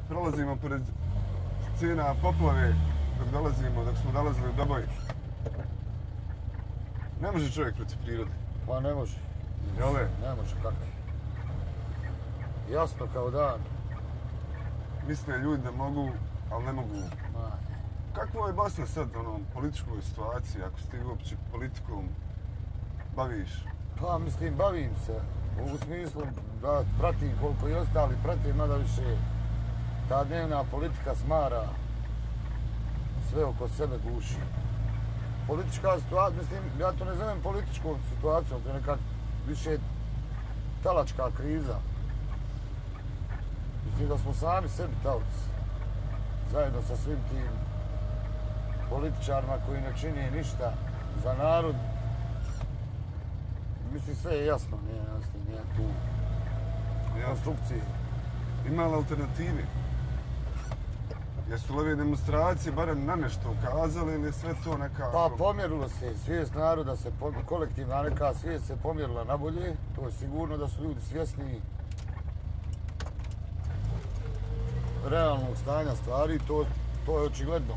prolazimo pored scena poplave dok smo dolazili u Doboj. Ne može čovjek protiv prirode. Pa ne može. Jel' Ne može, kako? Jasno kao dan. Misle ljudi da mogu, ali ne mogu. Ma, Kakvo je Bosna sad, političkoj situaciji, ako se ti uopće politikom baviš? Pa mislim, bavim se. U smislu da pratim koliko i ostali pratim, mada više ta dnevna politika smara, sve oko sebe guši. Politička situacija, mislim, ja to ne zovem političkom situacijom, to je nekak više talačka kriza. Mislim da smo sami sebi talci, zajedno sa svim tim političarima koji ne čine ništa za narod. Mislim, sve je jasno, nije tu konstrukcije. Ima li alternative? Jesu li ove demonstracije barem na nešto ukazali ili je sve to nekako... Pa pomjerilo se, svijest naroda se, kolektivna neka svijest se pomjerila na bolje. To je sigurno da su ljudi svjesni realnog stanja stvari, to je očigledno.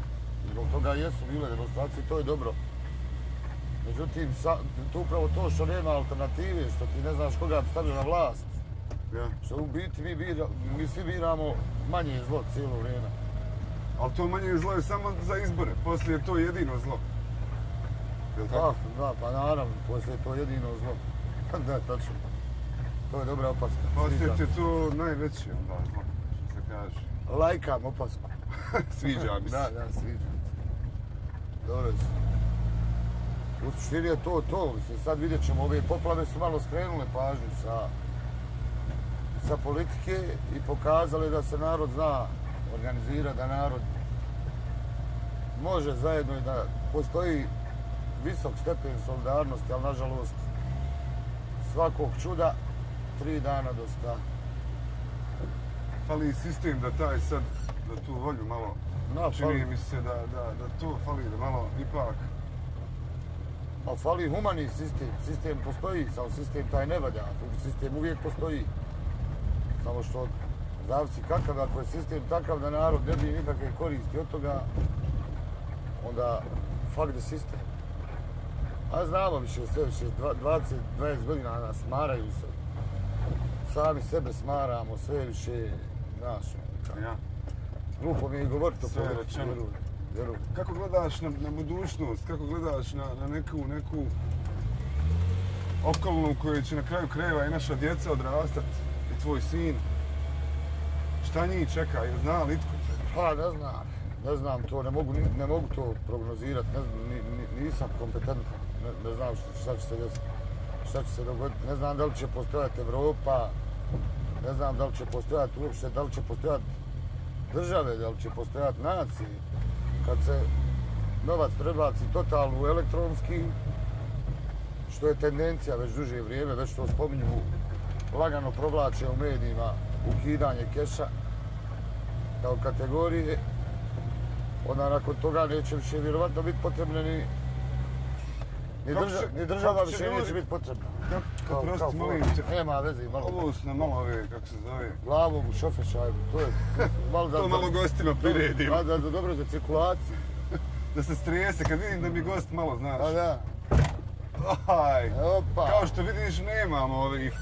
Zbog toga jesu bile demonstracije, to je dobro. Međutim, to upravo to što nema alternative, što ti ne znaš koga bi stavio na vlast. Što u biti mi svi biramo manje zlo cijelo vrijeme. Ali to manje zlo je samo za izbore, poslije je to jedino zlo. Jel' tako? Da, pa naravno, poslije je to jedino zlo. Da, tačno. To je dobra opaska. Poslije ti je to najveće onda zlo, što se kaže. Lajkam opasku. Sviđa mi se. Da, sviđa mi se. Dobro se. U suštini je to. Mislim, sad vidjet ćemo, ove poplave su malo skrenule pažnju sa politike i pokazale da se narod zna organizira, da narod može zajedno i da postoji visok stepen solidarnosti, ali nažalost svakog čuda 3 dana dosta. Fali sistem da taj sad, da tu volju malo, čini mi se da to fali, da malo ipak... Pa fali humani sistem, sistem postoji, samo sistem taj ne valja, sistem uvijek postoji. Samo što zavisi kakav, ako je sistem takav da narod ne bi nikakve koristi od toga, onda fuck the system. A znamo više, sve više, 20 godina nas smaraju se. Sami sebe smaramo, sve više, znaš, glupo mi je govoriti o politici, vjeruj. Kako gledaš na budućnost, kako gledaš na neku okolnu koju će na kraju krajeva i naša djeca odrastati, i tvoj sin? Šta njih čeka, ili zna li itko? Pa ne znam to, ne mogu to prognozirati, nisam kompetentan, ne znam šta će se desiti, šta će se dogoditi, ne znam da li će postojati Evropa, ne znam da li će postojati uopšte, da li će postojati države, da li će postojati nacije. Kad se novac prebaci totalno u elektronski, što je tendencija već duže vrijeme, već to spominju, lagano provlače u medijima ukidanje keša kao kategorije, onda nakon toga neće više vjerovatno biti potrebne ni država više neće biti potrebna. Prosti, molim te. Nema veze, malo. Ovo su na malo ove, kako se zove? Glavom u šofešajbu, to je to malo gostima priredim. Dobro za cirkulaciju. Da se strese, kad vidim da mi gost malo, znaš. A da. Kao što vidiš, nemamo ovih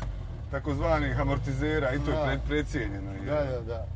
takozvanih amortizera i to je precijenjeno. Da.